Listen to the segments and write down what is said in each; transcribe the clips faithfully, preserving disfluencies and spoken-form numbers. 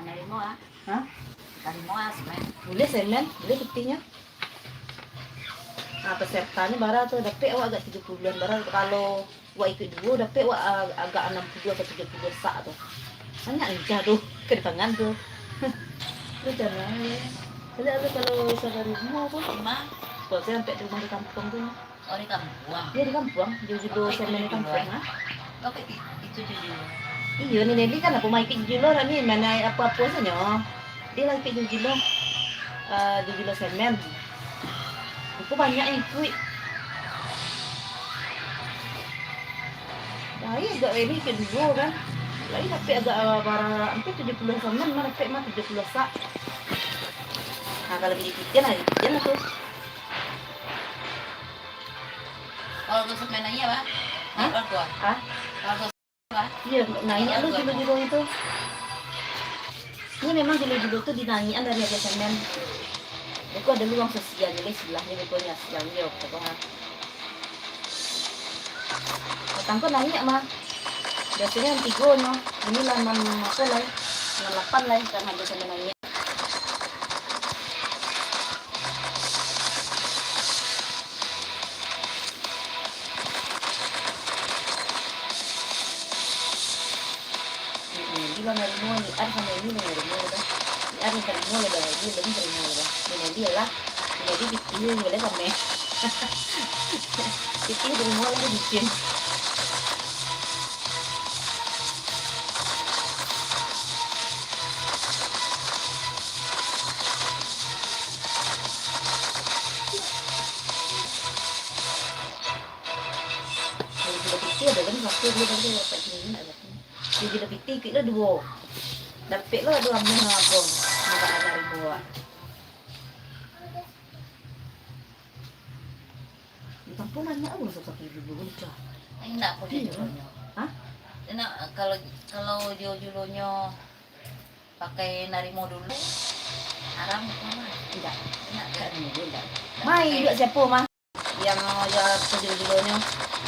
Tarimo, ah. Hah? Tarimo, ah, semen. Buliah semen, buliah putihnyo. Nah, pesertanyo bara tu, dapek awak agak tigo puluahan bara. Kalau awak ikuik duo, dapek awak, ah, agak anam puluah atau tigo puluah sak tu. Banyak lincah tu, kedepangan tu. Lincah lah, ya. Lincah tu kalau sadari rumah tu. Rumah? Kalau saya sampai di rumah di kampung tu. Oh, di kampuang. Iyo, di kampuang. Julo-julo semen di kampuang, ah. Oke, itu julo. Iyo, ni Nelly kan apo main julo lah ni, mana apo-apo sajo. Dia lah ikut julo-julo. Eh, julo-julo semen. Aku banyak yang ikut. Lain agak Nelly ikut julo kan. Lain dapek agak, eh, bara, hampir tujuh puluh semen, mah dapek mah tujuh puluh sak. Nah, kalau bini kitian lah, kitian lah tu. Kalau tu semen aja, Pak. Hah? Kalau tu, ah. Hah? Kalau tu, Pak. Iyo, naiak lo julo-julo itu. Ini memang julo-julo tu dinaiakan dari harga semen. Itu ada luang sosial, jadi istilahnya gitu ya, sosial dia, apa, ha. Batang ko naiak mah. Biasonyo tigo nyo. Ini lah anam apo lai. Anam lapan lai, kan harga semen naiak. Ni, ni, ni lah narimo, ni Ar samo ini lah narimo lah dah. Ni Ar yang tarimo lah dah, ini belum tarimo lah dah. Ni Nelly lah. Ni Nelly di, ini boleh sampai. Pitih di rumah lah di gym. Kalau gilo pitih ado kan satu, duo, tigo, ampek, limo, anam, lapan. Kalau gilo pitih, ikuik lo duo. Dapek lo duo ameh apo. Maka anak ibu awak. Di kampung banyak urang sakit gilo, udah. Indak ko. Iyo. Julo-julonyo. Hah? Indak, kalau, kalau julo-julonyo pakai narimo dulu, haram ko mah. Indak. Indak, indak narimo dulu, indak. Mai induak siapo mah? Yang, yang julo-julonyo.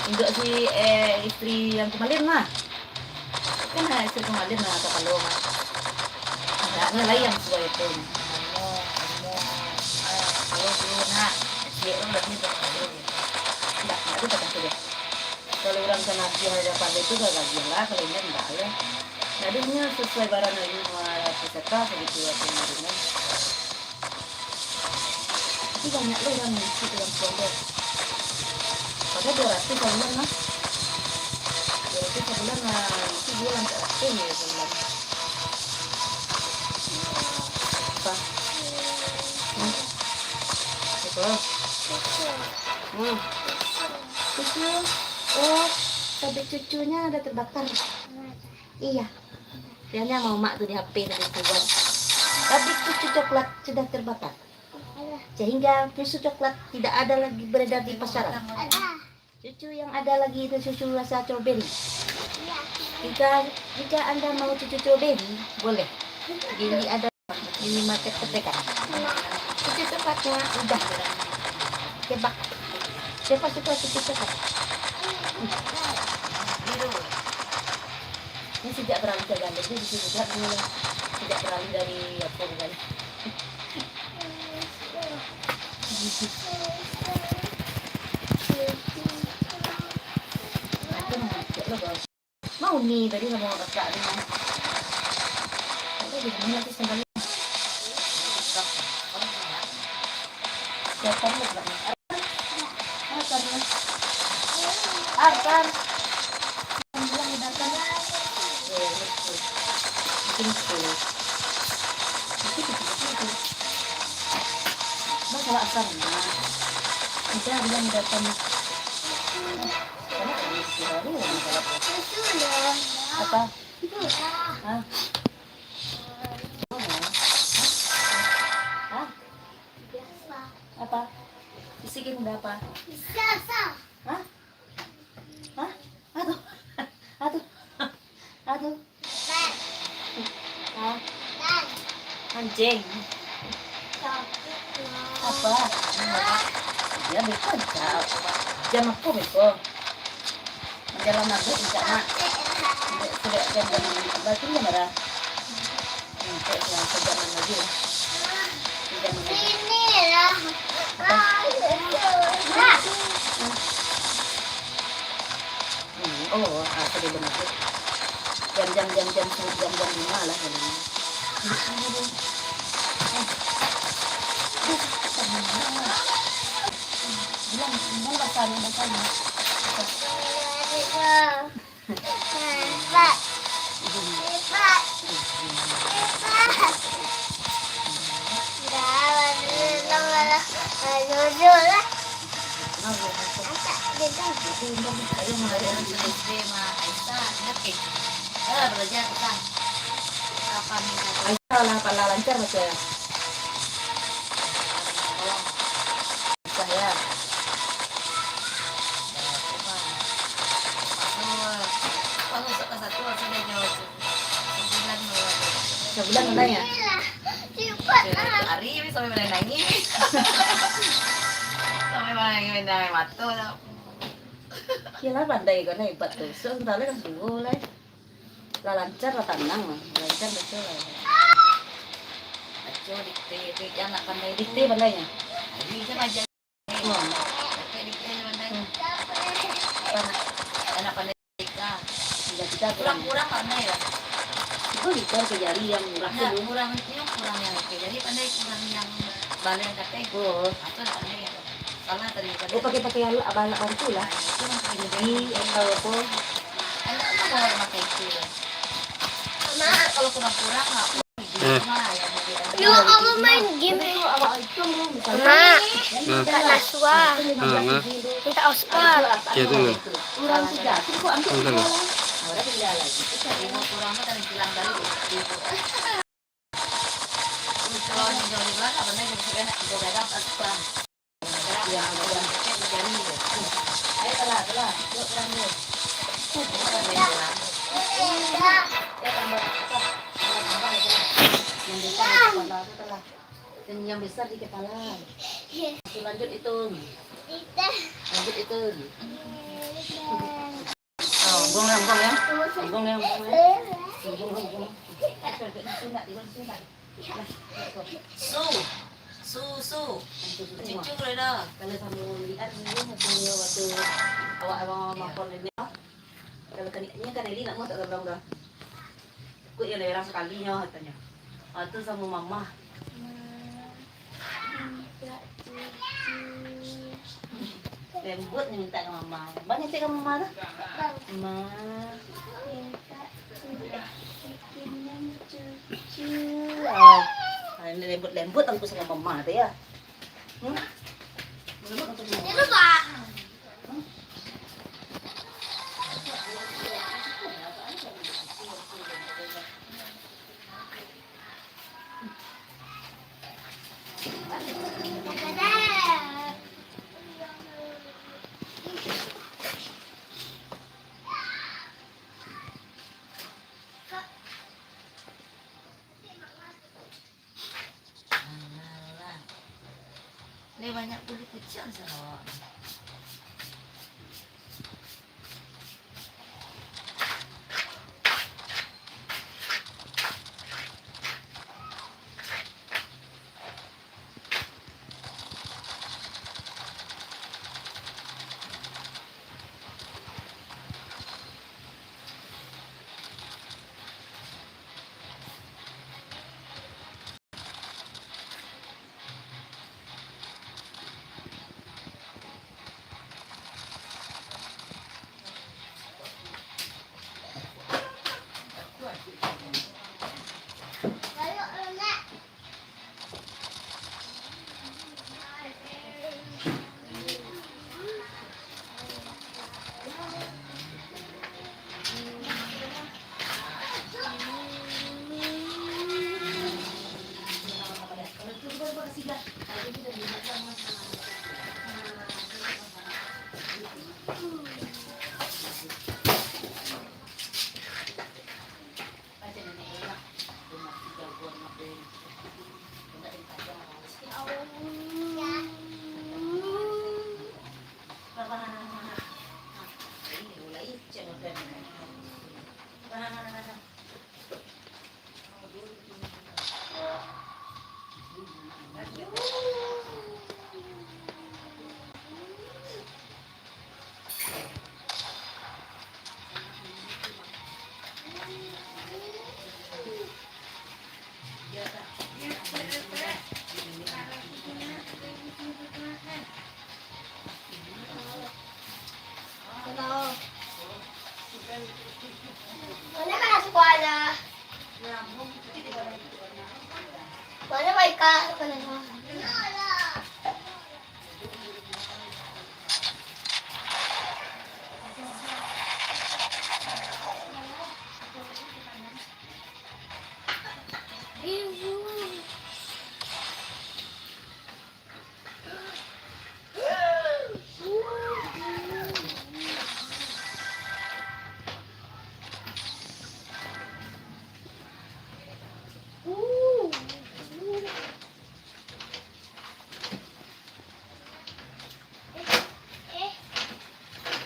Induak si, eh, istri yang kemarin mah. Kan, ha, istri kemarin mah, kapalo mah. Indak, ni lai yang suai tu. Narimo, narimo, eh, kalau dulu nak, ciek lo lagi tu kapalo. Indak, indak ado patah tu deh. Kalau urang ka nagih harga pado tu, ka nagih lah, kalau indak, indak lah. Ndak ado nyo sasuai barang lagi, ma-, pusaka sagitu, apo nan ado nyo. Tapi banyak lo urang mangikuik urang tuo tu. Padahal duo ratuih sabulan mah. Duo ratuih sabulan mah, itu juo rancak-rancak yo sabulan. Apo? Hmm. Apo? Hmm. Susu. Oh, tabik susunyo lah terbakar. Iyo. Iyo, nyo mah mak tu di H P tadi tu kan. Tabik susu coklat sudah terbakar. Sehingga susu coklat tidak ada lagi beredar di pasaran. Susu yang ada lagi itu susu rasa strawberry. Jika, jika Anda mau susu strawberry, boleh beli, ada di minimarket terdekat. Susu coklatnya udah. Coba. Siapa suka susu coklat? Ini sejak beralih ke gandum, ini susu coklat ini. Sejak beralih dari apa bukan? Aku nak cek lo, bos. Mau ni tadi samo kakak ni. Ada di mana tu sandal? Siapa ni pula ni? Arkan ni. Arkan. Yang bilang dia datang. Eh, betul. Mungkin betul. Mungkin betul, betul, betul. Bang, salah asal ni. Udah bilang dia datang. Apa? Hah? Apa? Bisikin udah apa? Hah? Hah? Aduh. Aduh. Aduh. Hah? Anjing. Apa? Dia beko, Cak. Jam aku beko. Menjelang maghrib, Cak, nak. Sudah jam, jam, berarti jam berapa? Untuk yang sejaman lagi lah. Sejaman lagi. Hmm, oh, ah, tadi benar tu. Jam-jam, jam-jam, jam-jam lima lah, jam lima. Bilang, bilang basah, bilang basah. Aisyah lah, pala lancar baca. Susah ya. Sabulan pandai ya? Hari ni sampai pandai nangis. Sampai pandai nangis, mato dah. Kira pandai kau ni hebat tu. So, sebentar lagi kan subuh lah. Lah lancar lah, tanang lah. Lancar baca lah. Baca dikte, dikte anak pandai tu. Dikte pandai nyo? Hari ni kan aja. Wah. Dikte, dikte aja pandai. Hmm. Anak, anak pandai dikte. Sudah kita kurang. Kurang-kurang pandai lah. Itu dikte pakai jari yang murah tu. Nah, kurang itu yang kurang yang pakai jari pandai, kurang yang bala yang katai. Oh. Itu anak pandai yang Salah tadi, tadi. Oh, pakai, pakai alat, alat bantu lah. Nah, itu kan pakai jari. Gigi atau apa. Anak tu bawa pakai itu. Mak. Kalau kurang-kurang, nggak apa. Hmm. Mak, yang pakai. Lu, aku main game. Mak. Hmm. Minta Naswa. Hmm, hmm. Minta Oscar. Ya, tu. Kurang tiga. Cukup ambil. Betul. Kurang tu kan hilang dari. Yang besar di kepala. Oke, lanjut hitung. Lanjut hitung. Oh, buang ya, buang ya. Buang ya, buang ya. Buang, buang, buang. Su. Su, su. Cucu boleh dah. Kalau sama lihat ni, waktu awak abang makan ini, kalau kan, ini kan Eli nak masak ke belum dah? Ikut yang daerah sekali nyo, katonyo. Ah, tu samo mama. Ma, mintak cucu. Lembut ni minta ka mama. Banyak cek ka mama tu? Ma, mintak cucu, bikinnya cucu. Ah, ah, ini lembut-lembut angku samo mama tu ya. Hmm? Lembut angku samo mama. Alah. Lai banyak bulu kuciang sarawak. Eh, eh.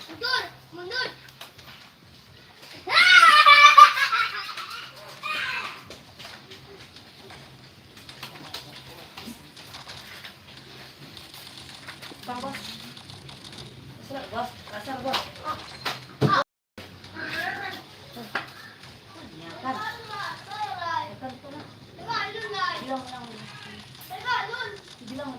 Mundur, mundur. Bang, Bos. Sudah, Bos. Kasar, Bos. Makan. Makan tu lah. Bilang, bilang. Bilang, bilang.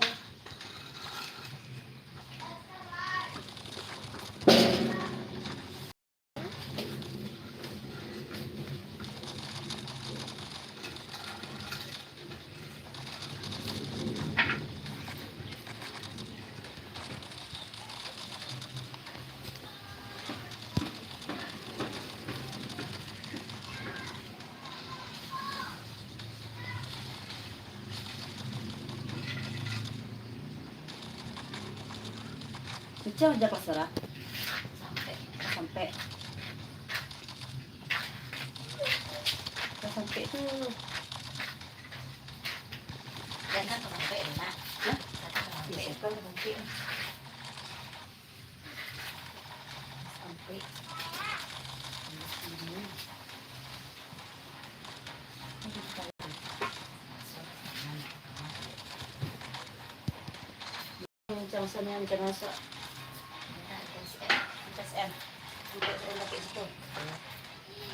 Macam aja pasar, ah. Sampai. Sampai. Sampai tu. Jangan sampai, enak. Hah? Jangan sampai. Bisa kan sampai. Sampai. Macam sana, macam masak. Minta S M. Minta S M. Minta S M pakai situ.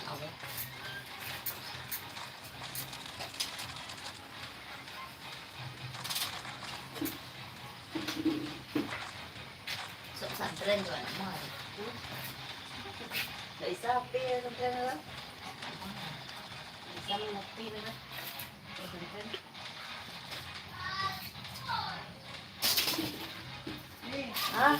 Awet. Sok pesantren tu anak mah. Tak bisa H P ya pesantren tu. Bisa main H P tu kan. Pesantren. Ah.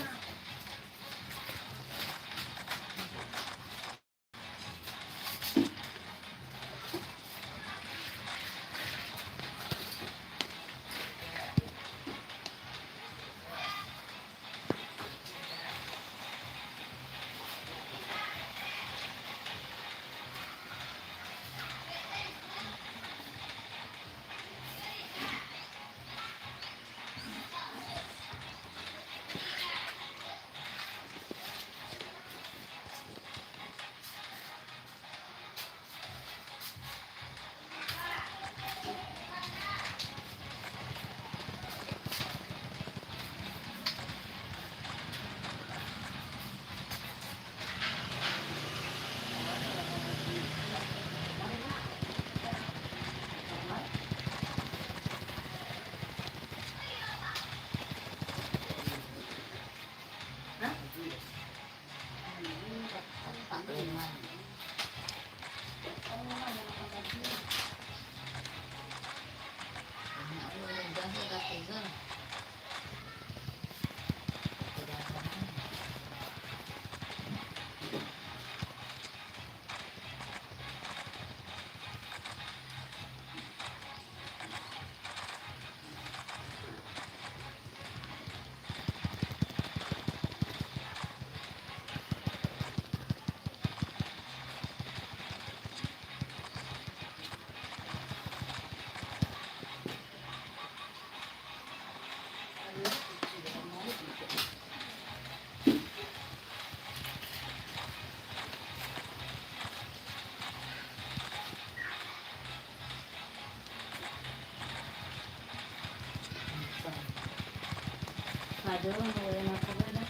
Aduh, mau makan mana?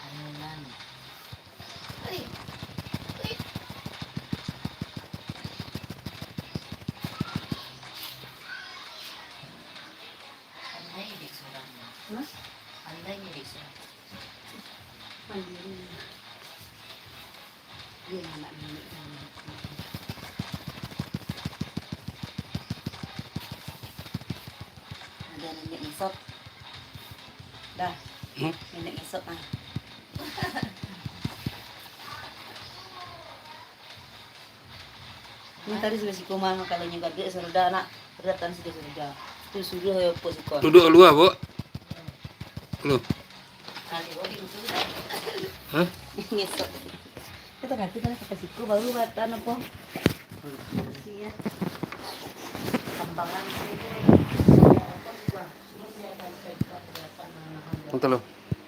Adonan. Ui. Ui. Pandai dek surang. Hah? Pandai jadi suami. Mandiri. Dia anak nenek dan anak nenek. Ada nenek ngesot. Dah. Hmm? Nenek ngesot, ah. Ni tadi sudah siko mah, kalau nyo gadek sudah nak, datang sudah sudah. Tu suruh yo po siko. Duduk lua, Bu. Lu. Hah? Ngesot. Kita ganti kan pakai siko baru datang apa? Iya. Kambangan. Untuk lu.